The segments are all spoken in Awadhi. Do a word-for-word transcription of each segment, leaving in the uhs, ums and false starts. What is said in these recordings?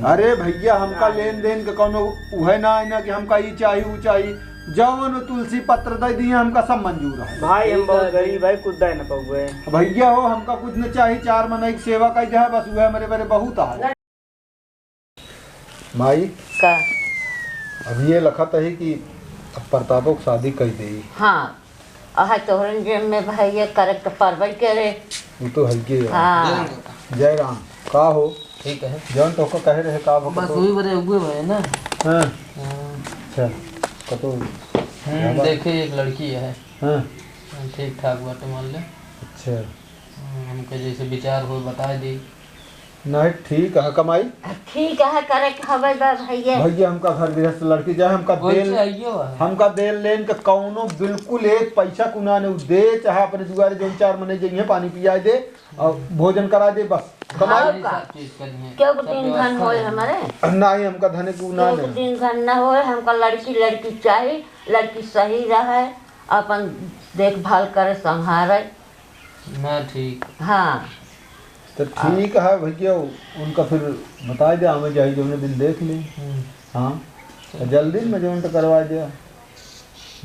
अरे भइया, हमका लेन देन के कउनो उहे ना है ना कि हमका ई चाही, ऊ चाही। जउन तुलसी पत्र दइ दिहे, हमका सब मंजूर है। भाई, हम ठीक बहुत है। गरीब है, कुछ दइ न पउबे। भइया हो, हमका कुछ न चाही, चार मनई के सेवा कइ दिहे, बस उहे हमरे बरे बहुत है। माई, का? अब ये लखत है कि अब प्रतापो के शादी कइ देई। हाँ, अहै तोहरन जेब में भइया करे के परबे करे। वो तो है के है। हाँ। जय राम, का हो? ठीक है। जउन तोहका कहे रहे का बा बस कतो? वही बरे उगे भए ना। हाँ। हाँ। अच्छा, कतो हम्म, बाबा? देखे एक लड़की है। हाँ। ठीक ठाक बाटे मान ले। अच्छा। हम्म, हमके जैसे विचार हो बताइ दी। नहीं, ठीक है कमाई। ठीक है, करे के हवे बा भइया। भइया, हमका घर गृहस्थ लड़की चाहे, हमका वैसे देल, आइयो है। हमका देल लेन के कउनो बिल्कुल एक पैसा कुना नहीं दे, चाहे अपने दुआरे जउन चार मनई जइहे पानी पियाइ दे और भोजन कराइ दे, बस। कमाई। हाँ, का? सब चीज करिए, क्यों सब दिन व्यवस्था धन होए है। हमारे? नहीं, हमका धने कुना क्यों नहीं। दिन धन न होए, हमका लड़की, लड़की चाही, लड़की सही रहे, अपन देखभाल करे, संभारे। ना, ठीक। हाँ। तो ठीक है भइया, उनका फिर बताइ दे, हमें जाई जउने दिन देख ले। हम्म। हाँ, तो जल्दी में जउने तो करवाइ दे।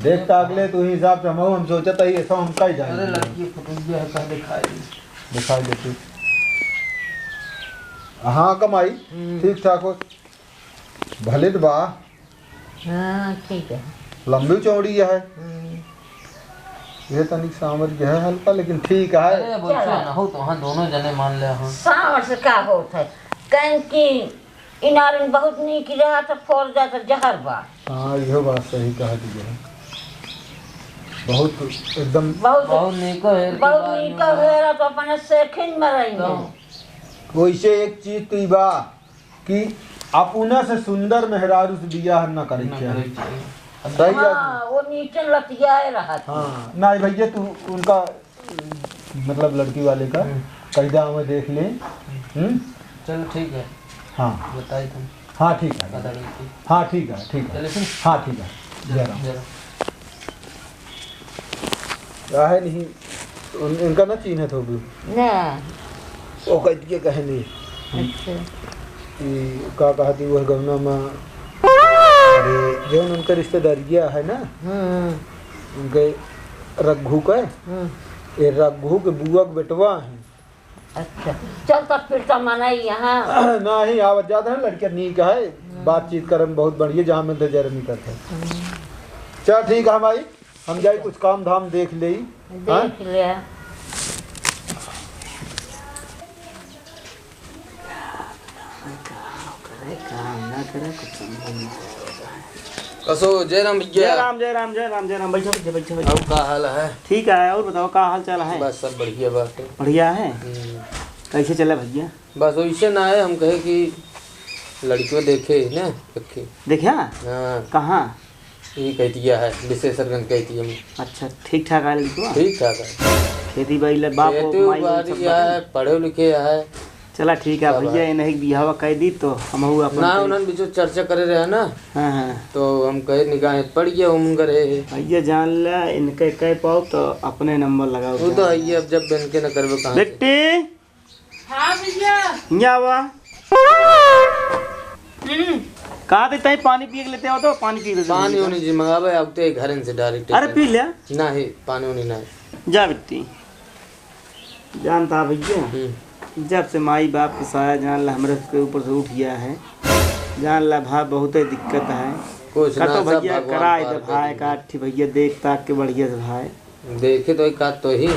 देख तो अगले तू ही हिसाब से हम, हम सोचत ही ऐसा हम कहीं जाए। अरे लड़की फोटो ये है, कहाँ दिखाई? दिखाई देती। हाँ कमाई, हम्म। ठीक ठाक हो। भले तो बा। हाँ, ठीक है। लंबी चौड़ी है। हम्म। ये तनिक सांवर के है हल्का, लेकिन ठीक है। अरे, अब ऐसा चला। ना हो तो हाँ, दोनों जने मान ले हाँ। सांवर से का होत है? कहें कि इनार में बहुत नीक रहा तो फोड़ जा तो जहर बा। हाँ, इहो बात सही कहा दिया है। बहुत एकदम बहुत, बहुत नीको हेर के बहुत बाद नीको में हेरा तो अपने सेखिन में रही तो। वैसे एक चीज तो ई बा, कि अपना से सुंदर मेहरारू से बियाह न करे ना के चाही। करे के चाही। सही बात है। हाँ, वो नीचे लतियाए रहत। हाँ, नहीं भइया, तू उनका, मतलब, लड़की वाले का हम्म। कह दे, हमें देख ले। हम्म। हम्म? चलो, ठीक है। हाँ। बताई तुम। हाँ, ठीक है। पता लगी। हाँ, ठीक है, ठीक है। चले सुन। हाँ, ठीक है। जय राम। जय राम। काहे नहीं, उन-, इनका ना चीन्हत होबू। ना। ओ कह दिए कहे नहीं। अच्छा। कि का कहती वह गौना में, अरे, जौन उनका रिश्तेदारिया है ना, हम्म। उनके रघु का, हम्म। ये रघु के बुआ के बेटवा है। अच्छा, चल तब फिर तो मनाई यहाँ। नहीं, आवत जात है, लड़कियाँ नीक है, हम्म। बातचीत करे में बहुत बढ़िया, जहाँ मिलते जरे निकलते। हम्म। चल ठीक है भाई, हम जाई कुछ काम धाम देख लेई। देख हाँ? ले। कसो, जय राम भैया। जय राम, जय राम, जय राम, जय राम। बैठो, बैठो, बैठो, बैठो। और का हाल है? ठीक है, और बताओ, का हाल चाल है? बस सब बढ़िया बात है। बढ़िया है? हम्म। कैसे चला भैया? बस वैसे ना है, हम कहे कि लड़कियों देखे ही ना, देखे। देखा? हाँ। कहाँ? ये कह दिया है, विशेषरगंज कह दिया हम। अच्छा, ठीक ठाक है लड़कवा? ठीक ठाक है। खेती बाड़ी ले बाप खेती माई बाड़ी सब है, बताई? पढ़े लिखे है। चला ठीक है सब भैया, है। इन्हें एक बियाहवा कह दी तो हमहू अपन ना, करी। उन्होंने बीचो चर्चा करे रहे ना, हाँ, हाँ। तो हम कहे निगाह पड़ गया, हम करे है। भैया जान ला, इनके कह पाओ तो अपने नंबर लगाओ वो तो जान है, ला। अब जब बन के न करबे कहाँ से? बेटी, हाँ भैया। यहाँ आवा। हम्म। कहा थे तई पानी पिए के लेते हो तो पानी पी लेते पानी भैया। होने जी मंगावे, अब तो घरन से direct अरे पी ले। नहीं, पानी होने नहीं। जा बिट्टी। जानता भैया, हम्म। जब से माई बाप के साया जान ला हमरे के ऊपर से उठ गया है, जान ला भाई बहुत ही दिक्कत है। कुछ ना, कतो सब भैया भगवान कराए पार दे भाई, करेंगे। काठी भैया देख ताक के बढ़िया से भाई। देखे तो का तो ही।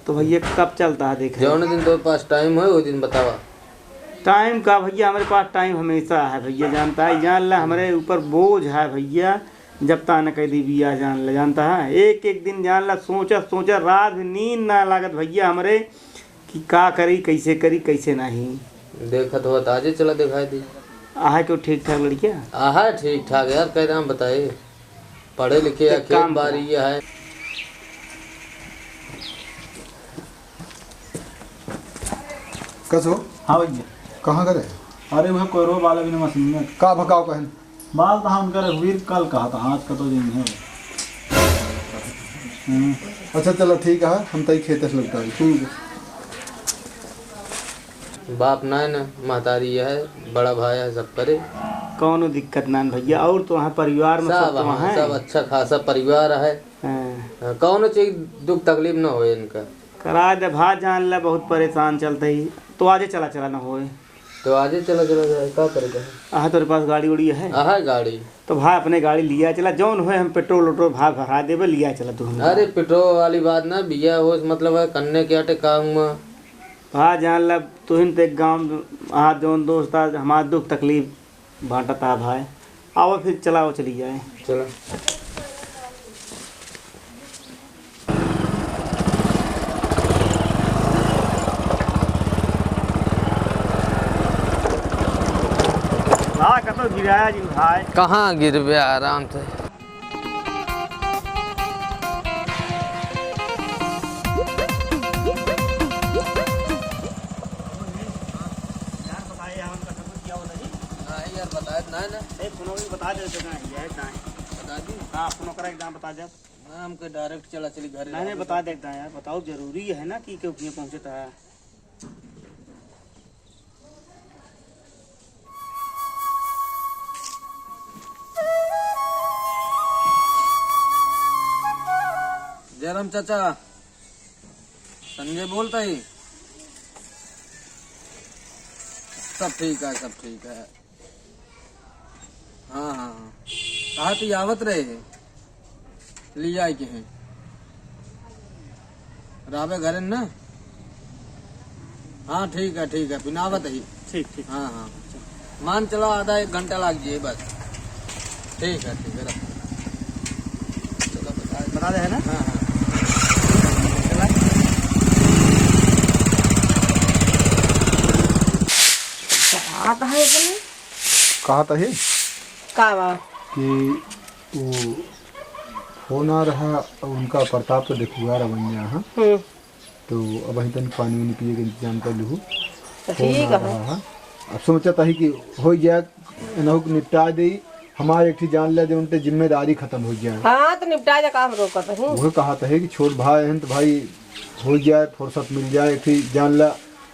तो भैया कब चलता है देखे? जौन दिन तोरे पास time होए, वो दिन बतावा। Time का भैया, हमरे पास time हमेशा है भैया, जानता है, जान ला हमरे ऊपर बोझ है भैया, जब तान कह दी बिया जान ला, जानता है, एक एक दिन जान ला सोचा सोचा रात में नींद ना लागत भैया हमरे कि का करी, कैसे करी, कैसे नहीं। देखत हो तो आजे चला दिखाई दी। आहा क्यों ठीक ठाक लड़किया? आहा ठीक ठाक यार, कह रहा हम बताए। पढ़े लिखे या एक खेत काम बारी करा। ये है। कसो? हाँ भैया। कहाँ करे? अरे वह कोयरो वाला भी ना मशीन में। का भकाओ कहन? बाल तो हम करे हुई कल कहा था, आज का तो दिन है। हम्म। अच्छा चलो ठीक है, हम तई खेत से लौटा आई। ठीक है। बाप नाय न, महतारी है, बड़ा भाई है, सब करे। कौनो दिक्कत नाय न भैया। और तो वहाँ परिवार में सब सब तो वहाँ है। सब अच्छा खासा परिवार है। हाँ। हाँ, कौनो चीज दुख तकलीफ न होए इनका। करा दे भा, जान ला बहुत परेशान चलत ही। तो आजे चला, चला न होए। तो आजे चला, चला जाए, का करे के है? आहा, तोरे पास गाड़ी उड़ी है? आहा, गाड़ी। तो भाई अपने गाड़ी लिया चला, जौन होए हम पेट्रोल वेट्रोल भाई भरा देबे, लिया चला तू हमका। अरे पेट्रोल वाली बात ना, बिया हो मतलब है, कन्ने के अटे काम में। भाई जान ला, तुहिन तो एक गाँव, आ जौन दोस्त आ, हमार दुख तकलीफ बाँटत आ भाई। आवा फिर चला, आवा चली जाए। चला। हाँ, कतो गिराया जी भाई। कहाँ गिरबे आराम से। यार, बताए, यहाँ उनका सब कुछ किया होता जी? नहीं यार, बताए तो नहीं ना। ए, फोनो भी बता देते ना, ये है, दाएं। बता दी? हाँ, फोनो करा, एकदम बता दे। ना, हमके direct चला चली घरे। नहीं, नहीं, बता देता है यार, बताओ, जरूरी है ना कि क्यों, क्यों पहुँचे था। जयराम चाचा, संजय बोलता ही। सब ठीक है, सब ठीक है। हाँ, हाँ, हाँ। कहा थी आवत रहे हैं, ले जाए के हैं। रावे घरे न ना? हाँ, ठीक है, ठीक है, फिर आवत ही। ठीक, ठीक। हाँ, हाँ। मान चला आधा एक घंटा लाग जाए बस। ठीक है, ठीक है, रख। चलो, बता दे। बता दे, है ना? हाँ, हाँ। चला। कहा था ये बोले? कहा था ये? का बा? कि वो फोन आ रहा, उनका प्रताप तो देखुआ रवैया, हाँ। हम्म। तो अब वहीं तन पानी वानी पिए के इंतजाम कर लूँ। तो फोन ठीक आ है। रहा है। अब सोचत ही कि हो जाए, इनहू के निपटा दे, हमारे एक ठी जान ले, जो उनके जिम्मेदारी खत्म हो जाए। हाँ, तो निपटा दे, का हम रोकत हूँ। वह कहा था कि छोट भाई हैं, तो भाई हो जाए, फुर्सत मिल जाए, एक ठी जान ला,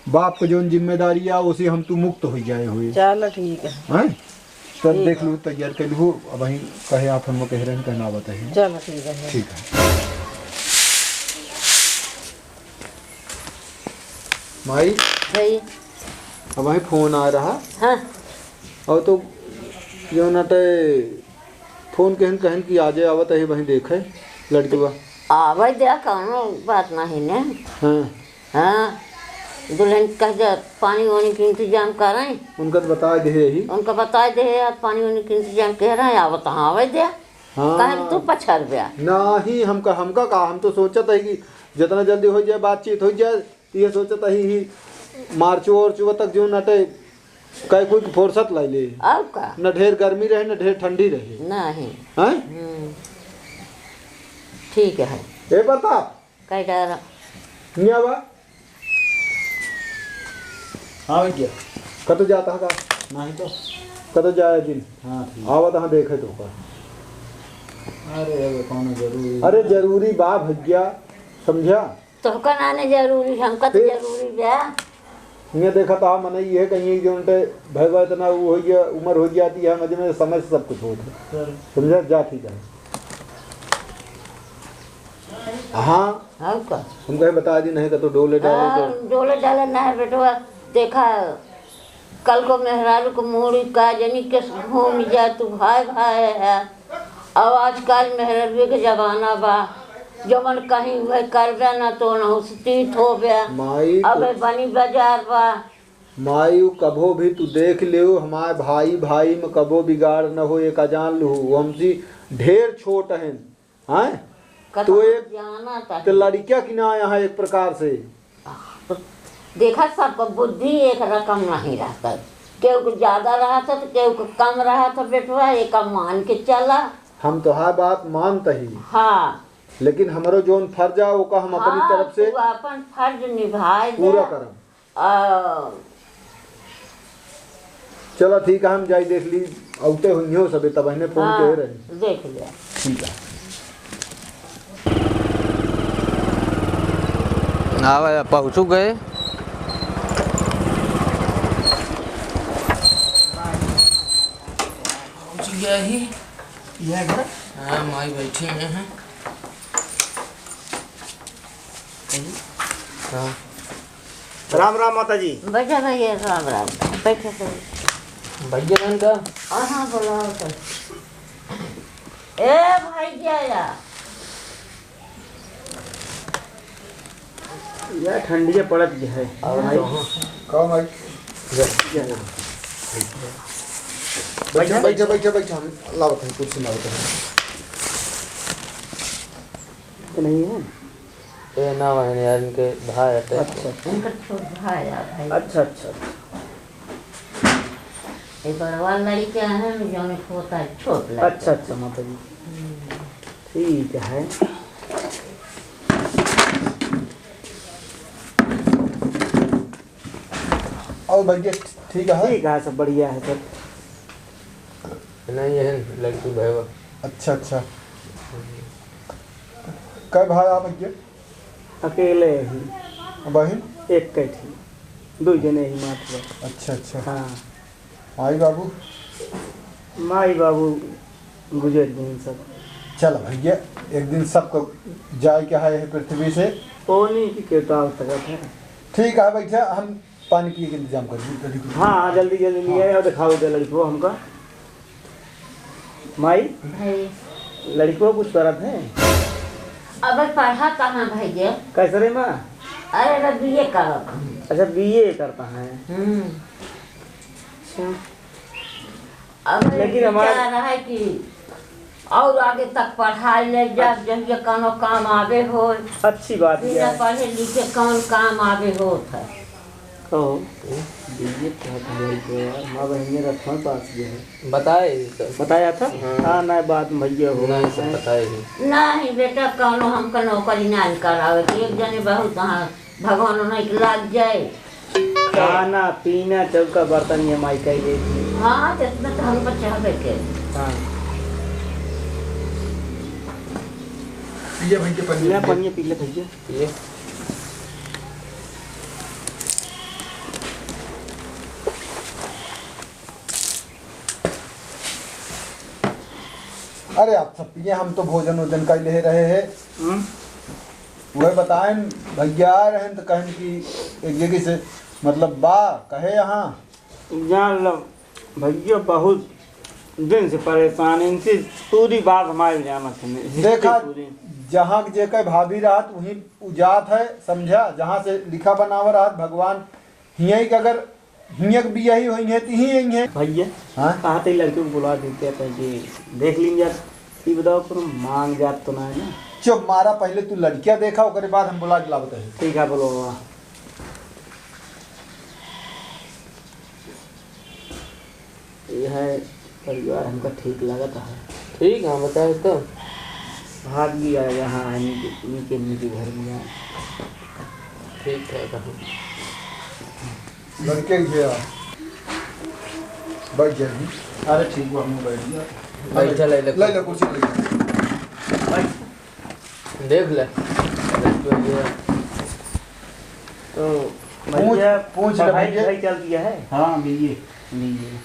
बाप को जौन जिम्मेदारी आ, उसे हम तू मुक्त हो जाए हुए। चलो, ठीक है। हैं? चल, ठीक देख है। लू, तैयार कर लू, अब वहीं कहे आप हमको कह रहे हैं, कहना बताइए। चलो, ठीक है। ठीक है। माई, भाई। अब वहीं फोन आ रहा। हाँ। और तो जो ना ते फोन कहन, कहन कि आजे आवत है, वहीं देखे लड़कवा। आवे दे, कौनो बात नहीं ने। हाँ। हाँ, दुल्हन कह दे, पानी वानी के इंतजाम करें। उनका तो बता दे ही। उनका बता दे यार, पानी वानी के इंतजाम कह रहे हैं, आवत हाँ, आवे दे। हाँ। काहे कि तू पछर बे। नहीं, हमका, हमका का, हम तो सोचत है कि जितना जल्दी हो जाए, बातचीत हो जाए, तो ये सोचत है ही मार्चो वार्चो तक जो नटे, कई कोई फुर्सत लाई ले। और का? न ढेर गर्मी रहे, न ढेर ठंडी रहे। नहीं। हैं? हम्म। ठीक है। ए प्रताप, कई डर? हियाँ बा। हाँ भैया। कतो जाता है का? नहीं तो। कतो जाए जिन? हाँ, ठीक। आवत हाँ देखे तो का। अरे, अबे कौनो जरूरी अरे, है? जरूरी बा भैया, समझा? तोहका नाने जरूरी, हमका तो फिर? जरूरी बा। हियाँ देखा था, मने ये कहीं जो उनके भैया इतना वो हो गया, उम्र हो जाती है, मजे में समय से सब कुछ होता है। सर। समझा? जा, ठीक है। हाँ। हाँ का? हम कहे बता दी, नहीं का तो डोले डाले तो। हाँ, डोले डाले ना है बेटवा। देखा, कल को मेहरारू को मूड़ी का जनी के घूम जा तू, भाई भाई है। अब आजकल मेहरारू के जमाना बा, जवन कहीं वह करबे ना तो ना उस्तीत होबे। माई तो अबे बनी बाजार बा। माई, उ कभो भी तू देख लेउ, हमार भाई, भाई में कभो बिगाड़ न हो, एका जान लू, वो हमसे ढेर छोट हैं, हैं? कतहु तो एक जाना त चाहिए। लड़किया की ना यहाँ एक प्रकार से। देखा, सबको बुद्धि एक रकम नहीं रहता, केहू को ज्यादा रहता तो केहू को कम रहता, बेटवा, एक मान के चला। हम तो हर बात मानत ही। हाँ। लेकिन हमरो जौन फर्ज आ, ओका हम अपनी हाँ, तरफ से तू अपन फर्ज निभाए दे। पूरा करम। आ, चला ठीक है, हम जाई देख ली, औते हुई हो सबे, तब इन्हें फोन हाँ, के रहे। देख लिया। ठीक है। आवा, पहुँचू गए। यही। यह घर? हाँ, माई बैठी हैं। हाँ। राम राम माता जी। बैठा भैया, राम राम। बैठा भैया। भैया बहन का? हाँ, हाँ, बोलाओ तो। ए भैया या। या ठंडिया पड़त है। और भाई? कहाँ? कहाँ भाई? बैठा, बैठा, बैठा, बैठा, हम लावत हैं, कुर्सी लावत हैं। तो नहीं है? ए, ना बहन यार, इनके भाई रहते हैं। अच्छा, अच्छा। इनका छोट भाई आ भाई। अच्छा, अच्छा, अच्छा। ये बड़वा लड़के हैं, जौन होता है छोट लड़का। अच्छा, अच्छा, माता जी। हम्म। ठीक है। और भैया, ठीक है? ठीक है, सब बढ़िया है, सब। नहीं, ये लड़की भाई बा। अच्छा, अच्छा। कै भाई आप भैया? अकेले ही। बहिन? एक कै थी। दो जने ही मात्र। अच्छा, अच्छा। हाँ। माई बाबू? माई बाबू गुजर गए सब। चल भैया, एक दिन सबको जाए के है पृथ्वी से। पानी की केवटाव तकत है। ठीक है, बैठा, हम पानी पिए के इंतजाम कर दी, ready कर दी। हाँ, हाँ, जल्दी, जल्दी ले आए और दिखाओ दे लड़को हमका। माई, भाई। लड़को कुछ करत है? अबे पढ़ा कहाँ भैया? कैसे रे माँ? अरे, अबे बीए करत है। अच्छा, बीए करता है। हम्म। अच्छा। अब लेकिन हमार विचार है कि और आगे तक पढ़ाई ले जा, हाँ। जहिया कौनो काम आवे हो। अच्छी बात बिना है। पढ़े लिखे कौन काम आवे होत है? कहो। बीए पढ़त है लड़को यार, माँ बहिन रखन पास जे है। बताए तो। बताया था? हाँ। हाँ, ना बात भैया हो। नहीं, सब बताए ही। नहीं बेटा, कौनो हमका नौकरी नहीं करावे कि एक जने बहुत, हाँ, भगवान उन्हें के लाग जाए। खाना, पीना, चौका, बर्तन ये माई कई देती। हाँ, तो इतना तो हमको चाहबे के। हाँ। पिया भैया पनिया, पिया। पनिया पी ले भैया। पिए। अरे आप सब पिए, हम तो भोजन वोजन कई ले रहे हैं। हम्म। वह बताएन, भैया आ रहे हैं तो कहन कि एक जगह से, मतलब, बा, कहे यहाँ। जान लो, भैया बहुत दिन से परेशान हैं इनसे, पूरी बात हमारी जानत है, हिस्ट्री देखा, पूरी। जहाँ जेकर भाभी रहत, वहीं उ जात है, समझा? जहाँ से लिखा बनावा रहत, भगवान हियई के अगर हियक बियाही होई है, तो ही आई है। भैया, हाँ? कहा थे लड़के को बुला देते हैं, पहले देख लीन जात। ये बताओ, कोनो मांग जात तो ना है ना? चुप मारा, पहले तू लड़किया देखा, ओकरे बाद हम बुला के लावत है। ठीक है, बोलो बाबा। ये है परिवार हमका ठीक लागत है। ठीक है, बताए तो। भाग गया यहाँ, नीचे, नीचे, नीचे घर में। ठीक है, कहाँ? लड़के के भैया, बैठ जाइए। अरे ठीक बा, हम बैठ जा। बैठ जा, ले ले। ले ले, कुर्सी ले ले। बैठ। देख ले। तो पूछ, भैया, पूछ ले पढ़ाई भैया। लिखाई चल दिया है? हाँ, बीए। बीए।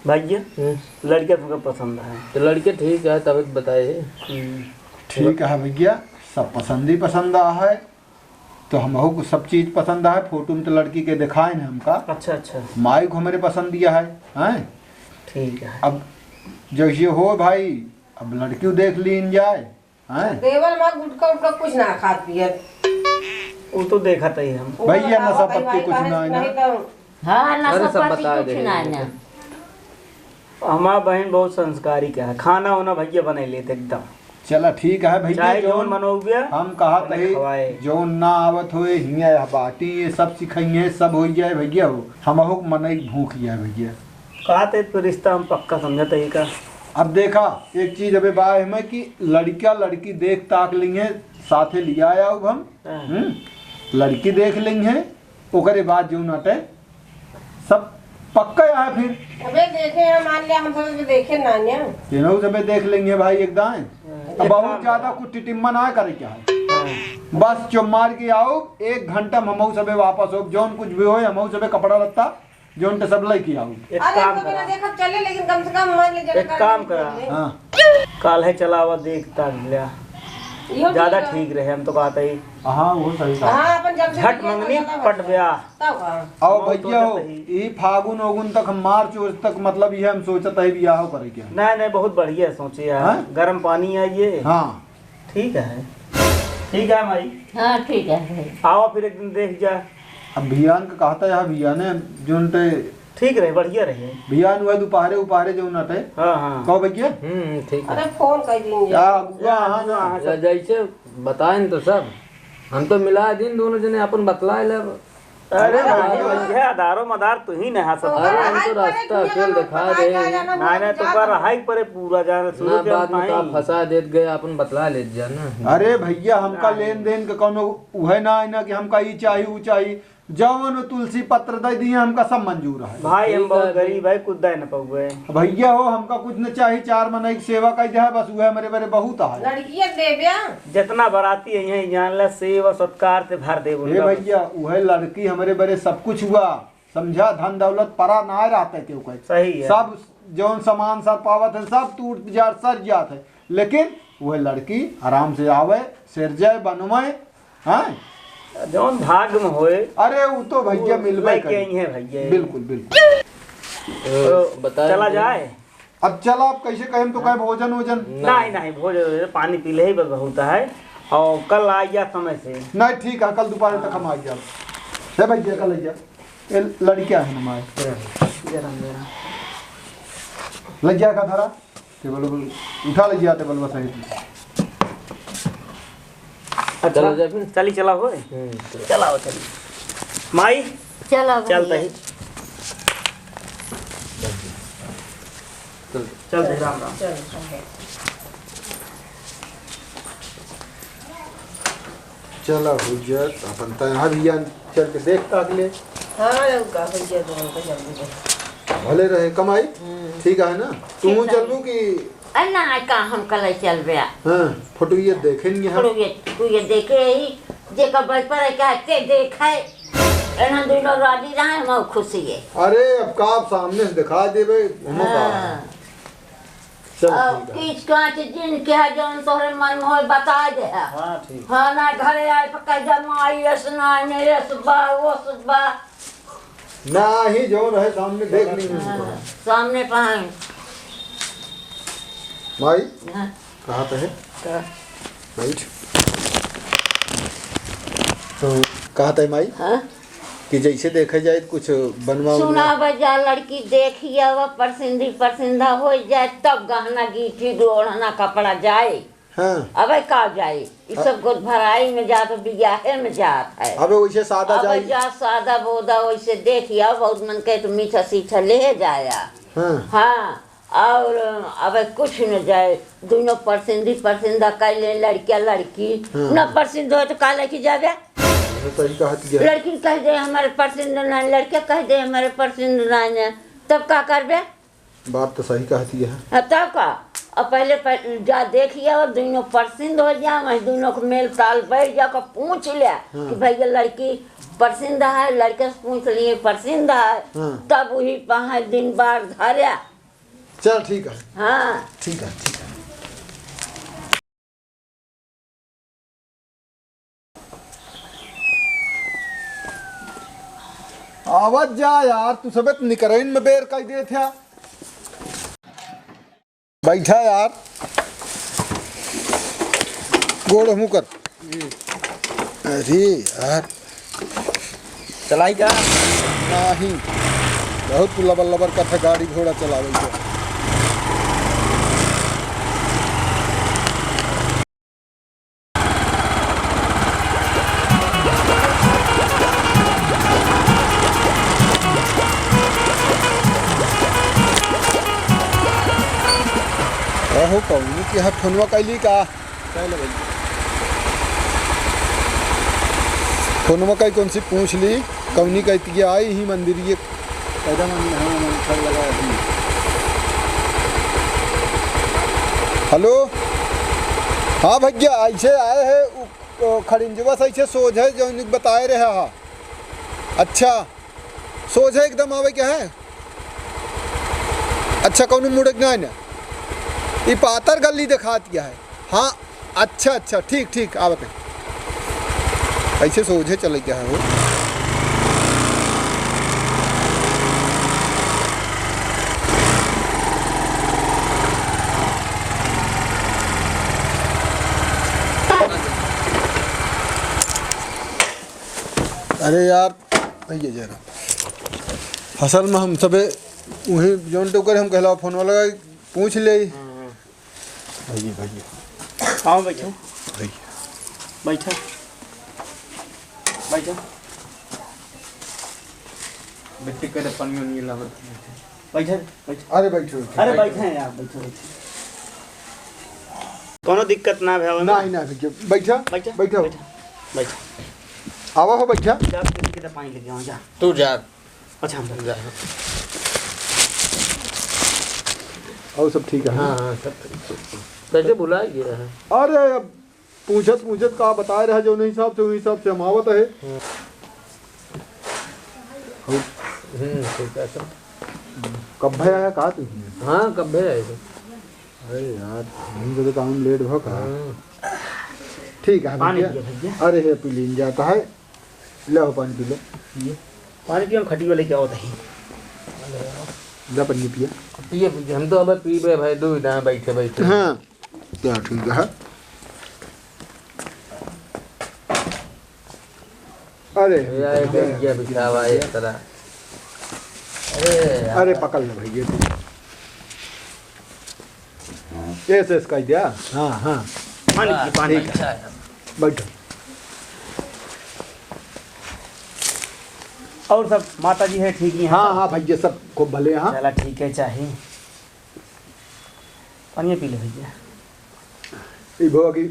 भैया, हम्म। लड़का तुमका पसंद है? तो लड़के ठीक है, तब बताए। हम्म। ठीक है भैया, सब पसंद ही पसंद आ है। तो हमहू को सब चीज पसंद है, फोटो में तो लड़की के दिखाए न हमका। अच्छा, अच्छा। माई को हमरे पसंद दिया है, हैं? ठीक है। अब जैसे हो भाई, अब लड़की देख लीन जाए, हैं? देवर माँ गुटखा उटखा कुछ ना खात पियत। वो तो देखत ही हम। वो भैया, बतावा, नशा भाई, पत्ती भाई, कुछ काहे ना है ना। नहीं तो हाँ, नशा अरे, सब पत्ती बता कुछ दे ना रहे है हैं। ना। हमार बहिन बहुत संस्कारी का है, खाना वाना भैया बना लेते एकदम। चला ठीक है भैया, चाहे जौन जौन मनोबिया, हम कहा बना तही, खवाए। जौन ना आवत होए, हियाँ यह बाटी, ये सब सिखाइए, सब हो जाए भैया हो। हमहू के मनई भूख जाए भैया। कहा ते तो रिश्ता हम पक्का समझत ही का। अब देखा, एक चीज अबे बा है कि लड़का लड़की देख ताक लेंगे, साथे लिया आउब हम। हाँ। हम्म? लड़की देख लेंगे, ओकरे बाद जौन अटे, सब पक्का है फिर। अबे देखे हैं, मान लिया हम सब भी देखे ना, ना। केनहू सबे देख लेंगे भाई एक दाएं। हाँ। अब बहुत ज्यादा कुछ टिटिम्मा ना करे क्या है। हाँ। बस चुप मार के आउब, एक घंटा में हमहू सबे वापस होब, जौन कुछ भी होए, हमहू सबे कपड़ा लत्ता जौन ते सब लइके आऊ। एक अरे, काम हमको बिना करा। देखत चले, लेकिन कम से कम मान ले, जरा एक कर काम ले, करा। ले। हाँ। काल्हे चलावा, देख ताक लिया। इहो ज्यादा ठीक है। ठीक रहे, हम तो कहते ही। हाँ, वो सही था। हाँ, अपन जब से झट बिटिया मंगनी का ज्यादा पट होता है। ब्याह। तब का? आओ मौत भैया हो हो, जाता ही। ई फागुन ओगुन तक हम मार्च ओर्च तक, मतलब, ये हम सोचत है बियाह करे के। नहीं, नहीं, बहुत बढ़िया सोचे है। हाँ? गरम पानी है ये। हाँ। ठीक है, ठीक है माई। हाँ, ठीक है। आओ फिर एक दिन देख जा। अब भियान का कहता है, भियाने जोन ते ठीक रहे, बढ़िया रहे। भियान हुआ दोपहरे उपहरे जो ना ते। हाँ, हाँ। कहो भैया? हम्म, ठीक है। अरे फोन कर देंगे। क्या हुआ? हाँ, हाँ, हाँ, सब। जैसे बताएं तो सब, हम तो मिला दिन दोनों जने अपन बतलाए लेब। अरे हाँ, भाई, हाँ। भैया, दारो मदार तू ही ना हंसत। अरे, हम तो रास्ता अकेल दिखा दे। नहीं, नहीं, तो कर रहा है परे पूरा जान, शुरू ना, से बाद में बताई। का फंसा देत गए, अपन बतला लेत जा ना। अरे भैया, हमका नहीं। लेन देन के कौनो उहे ना है ना कि हमका ई चाही, ऊ चाही। जवन तुलसी पत्र दे दिए, हमका सब मंजूर है। भाई, हम ठीक बहुत है, गरीब है, कुछ दे न पउबे। भैया हो, हमका कुछ न चाही, चार मनई के सेवा कर दे, बस उहे हमरे बरे बहुत है। लड़किया देब्या। जितना बराती है, यहीं जान ले, सेवा सत्कार से भर देब ए उनका। भैया, उहे लड़की हमरे बरे सब कुछ हुआ, समझा, धन दौलत परा ना रहते केहू के। सही है। सब जौन सामान सर पावत है, सब टूट जात, सर जात है, लेकिन उहे लड़की आराम से आवे, सिरजे, बनवे, हाँ? जौन भाग में होए, अरे, उ तो भैया उ मिलबे लइके करी। आई हैं भैया। बिल्कुल, बिल्कुल। तो तो बताए चला नहीं। जाए? अब चला, अब कैसे कहें तो कहे भोजन वोजन? नहीं, नहीं, भोजन वोजन, पानी पी ले ही बस बहुत है। और कल आ जा समय से। नहीं, ठीक है, कल दोपहर तक हम आ जाब। हे भैया, कल आ जा। ये लड़किया है ना माए। जय राम, जय राम। लग जाएगा धरा। टेबल उबल उठा लीजिए, टेबल बस है। अच्छा, चलो जा फिर। चली चला होए। हम्म, चलो। चलाओ, चली। माई, चलो चलता भैया। ही। चल। चल दे, राम राम। चल, चल। चला हो जा, अपन तैयार भैया चल के देख ताक ले। हाँ, और का हो गया, दोनों को जल्दी दे। भले रहे कमाई, हम्म। ठीक है ना? तू ठीक है। चलबू कि? अरे ना, का हम कल चलबे आ। हाँ, फोटो ये देखे नहीं है। फोटो ये, तू ये देखे ही, जे का बल पर है, क्या ते देखे? एना दोनों राजी रहे, हम खुशी है। अरे, अब का आप सामने से दिखा देबे, हम का है। हाँ। चल, अब ठीक है। किच काच जिन के है, जौन तोहरे मन में होए, बता दे है। हाँ, ठीक। हाँ, ना घरे आए, पक्का जमाई, ऐस ना, ने ऐस बा, ओस बा। ना ही जौन रहे, सामने देख ली। हाँ, सामने पाए। माई, हाँ। कहाँ पे है? का? बैठ। तो कहाँ पे है, माई? हाँ? कि जैसे देखे जाए, कुछ बनवा उनवा। सुनावा जा, लड़की देखी आवा, परसिंदी परसिंदा हो जाए, तब गहना गीठी, ओढ़ना, कपड़ा जाए। हाँ। अबे का जाए, ई हाँ। सब गोद भराई में जात, बियाहे में जात है। अबे वैसे सादा अबे जाए। जा सादा बोदा वैसे देखी आवा, बहुत मन कहे तो मीठा सीठा ले जाया। हाँ। हाँ। और अब कुछ न जाए, दोनों परसिंदी परसिंदा कइ ले, लड़किया लड़की। हाँ। न परसिंद हो तो का लेके जाबे? ये तो सही कहत गया। लड़की कह दे हमारे परसिंद ना, लड़के कह दे हमारे परसिंद ना, तब का करबे? बात तो सही कहती है। हाँ, तब का? अब पहले प-, जा देखिए, और दोनों परसिंद हो जा, वहीं दोनों को मेल ताल बैठ जा, को पूछ ले हाँ। कि भैया लड़की परसिंद है, लड़के से पूछ लिए परसिंद है, हाँ। तब वही पाँच दिन बार धरे। चल, ठीक है। हाँ। ठीक है, ठीक है। आवत जा यार, तू सबे त निकरैन में बेर कइ देत है। बैठा यार, गोड़ मुँह कर। अरे यार। चलाई का? नहीं, बहुत लबर लबर कथा गाड़ी घोड़ा चलावल जा। अहो, कौनी के हाथ फोनवा कैली का? फोनवा कई कौन सी पूछ ली, कौनी कई तिया आई ही मंदिर ये। पैदा मन में, हाँ, मन सब लगा है। हेलो, हाँ भैया, ऐसे आए हैं, उ, उ, खड़िंजवा से ऐसे सोझ है, जो इन्हें बताए रहे हा। अच्छा, सोझे एकदम आवे क्या है? अच्छा, कौनो मुड़े के ना है ना? ई पातर गली देखात क्या है? हाँ, अच्छा, अच्छा, ठीक, ठीक, आवत है। ऐसे सोझे चले क्या है वो? अरे यार, भैया जरा असल में हम सबे वही जौन टोकर हम कहला फोन वाला पूछ ले। हाँ, हाँ। भैया, भैया। आओ बैठो। भैया। बैठो। बैठो। बिट्टी करे पानी उनी लावत। बैठो, बैठो। अरे बैठो, बैठो। अरे बैठे हैं यार, बैठो, बैठो। कोनो दिक्कत ना भे, ना, ना, भैया। बैठा, बैठा, बैठा। बैठा, बैठा। आवा हो, बैठा। जा, बिट्टी करे पानी लेके आओ, जा। तू जा। अच्छा, हम जा। और सब ठीक है? हाँ, हाँ, सब ठीक है। कैसे भुला गया है? अरे, अब पूछत, पूछत का बताए रहा, जो नहीं हिसाब से, वही हिसाब से हम आवत है। हाँ। और हम्म, ठीक है, सब। कब भे आया, कहा तू? हाँ, कब भे आए थे? अरे यार, हम तो काम लेट भा का। हाँ। ठीक है, पानी भैया। पियो, भैया। अरे, हे, पी लीन जाता है। ले हो, पानी पी लो। ये पानी पियो, हम खटिया लेके आओ तही। जा, पानी पिया। पिए, पिए, हम तो अब पीबे भाई, दू ना बैठे, बैठे। हाँ, क्या ठीक है? अरे, ये आए, बैठ गया, बिछावा एक तरह। अरे यार। अरे, पकड़ ले भैया तू। ये से इसका ही दिया? हाँ, हाँ। पानी पी, पानी। ठीक है। अच्छा है। बैठो। और सब माता जी है ठीक ही हैं? हाँ, हाँ भैया, सब खूब भले हैं, हाँ। चला ठीक है, चाही। पानी पी ले भैया। ई भवा की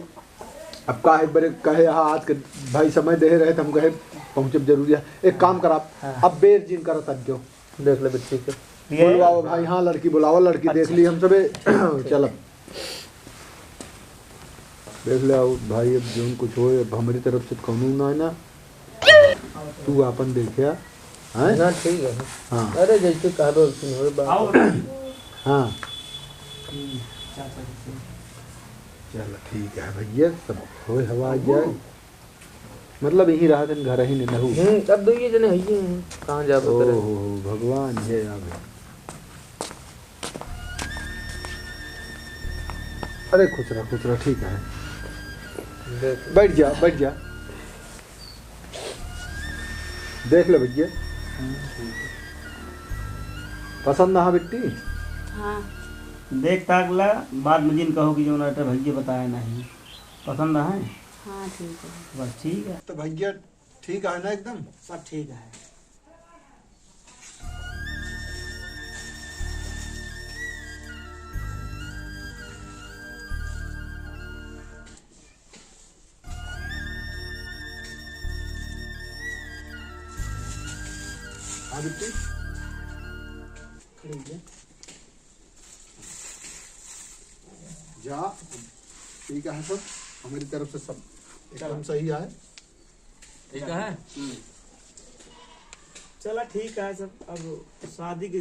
अब का है, एक बारे कहे, हाँ, आज के भाई समय दे रहे, तो हम कहे पहुँचब जरूरी है। एक काम करा, हाँ। अब बेर जिन करा तब जो। देख ले बिट्टी के। ये बुलवाओ भाई, हाँ, लड़की बुलाओ, लड़की देख अच्छा। ली हम सबे। चलब। देख ले, आओ भाई, अब जौन कुछ होए, अब हमरी तरफ से कौनो ना है ना। तू आपन देखिया, हैं? ना, ठीक है। हाँ। अरे, जैसे कहबे वैसे होए बात। आओ। हाँ। हम्म, चाचा जी। चल, ठीक है भैया, सब होए हवा आ जाए। मतलब यहीं रहा दिन घर ही नहीं नहू। हम्म, अब दो ये जने हइये हैं, कहाँ जाबो करे? ओहो, भगवान, ये आ गए। अरे खुश रह, खुश रह, ठीक है। देख। बैठ जा, बैठ जा। देख ले भैया। हम्म, ठीक है। पसंद ना बिट्टी? हाँ। देख ताक ला, बाद में जिन कहो कि जो ना भैया बताया नहीं। पसंद है? हाँ, ठीक है। बस ठीक है। तो भैया ठीक है ना एकदम? सब ठीक है। आदित्य, खड़ी हो जा। जा, ठीक है सब, हमारी तरफ से सब एकदम चलो। सही है। ठीक है। हम्म। चला ठीक है सब, अब शादी की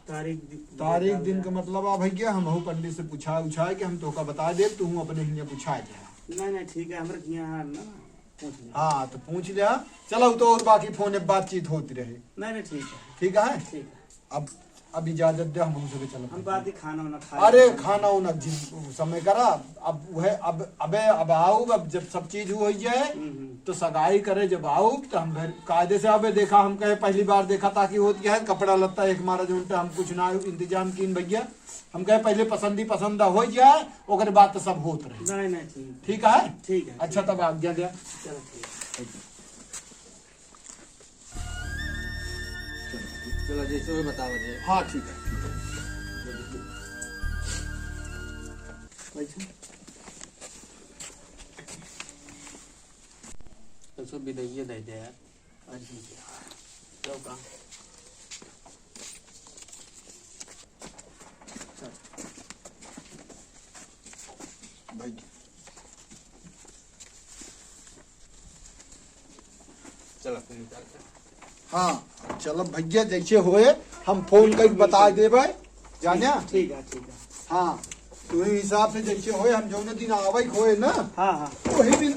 तारीख दि-, तारीख निकाल दिन रहा। का मतलब आ भैया, हमहू पंडित से पूछा उछा के हम तोका बता देब, तू अपने हियाँ पूछा दे। नहीं, नहीं, ठीक है, हमरे हियाँ है ना, पूछ ले। हाँ, तो पूछ ले। चलो, तो और बाकी फोन पे बातचीत होती रहे। नहीं, नहीं, ठीक है। ठीक है? ठीक है। अब, अब इजाजत दे, हम उनसे भी चलो। हम बात ही खाना वाना खा अरे, लेंगे। खाना वाना जिन समय करा, अब वह, अब, अबे, अब आओ, अब जब सब चीज हो जाए, हम्म, हम्म। तो सगाई करे, जब आओ, तो हम घर कायदे से अबे देखा, हम कहे पहली बार देखा, ताकि होत क्या है, कपड़ा लत्ता एक मारा जो उनका हम कुछ ना इंतजाम कीन भैया, हम कहे पहले पसंद ही पसंद हो जाए, ओकरे बाद तो सब होत रहे। नहीं, नहीं, ठीक है। ठीक है? ठीक है, अच्छा, ठीक है। तब आज्ञा दे। चलो, ठीक है। चलो, चलो, जैसे वो बतावा जाए। हाँ, ठीक है, ठीक है। बैठो। तो सब विदाई दे दे यार। आज ही दे यार। चलो, काम। चल। बैठ। चलो, तुम निकाल के। हाँ, अच्छा। चलो भैया, जैसे होए हम फोन करके बता देबे, जाने? ठीक है, ठीक है। हाँ, तो वही हिसाब से जैसे होए, हम जौने दिन आवे के होए ना, हाँ, हाँ। वही दिन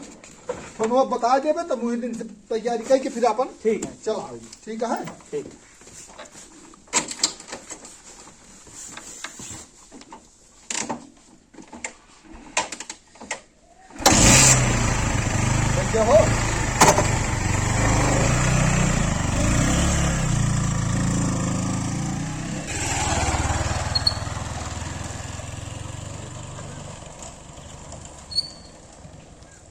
फोनवा बता देबे, तब वही दिन से तैयारी करके फिर अपन ठीक है। चल आवे। ठीक है? ठीक। भैया हो,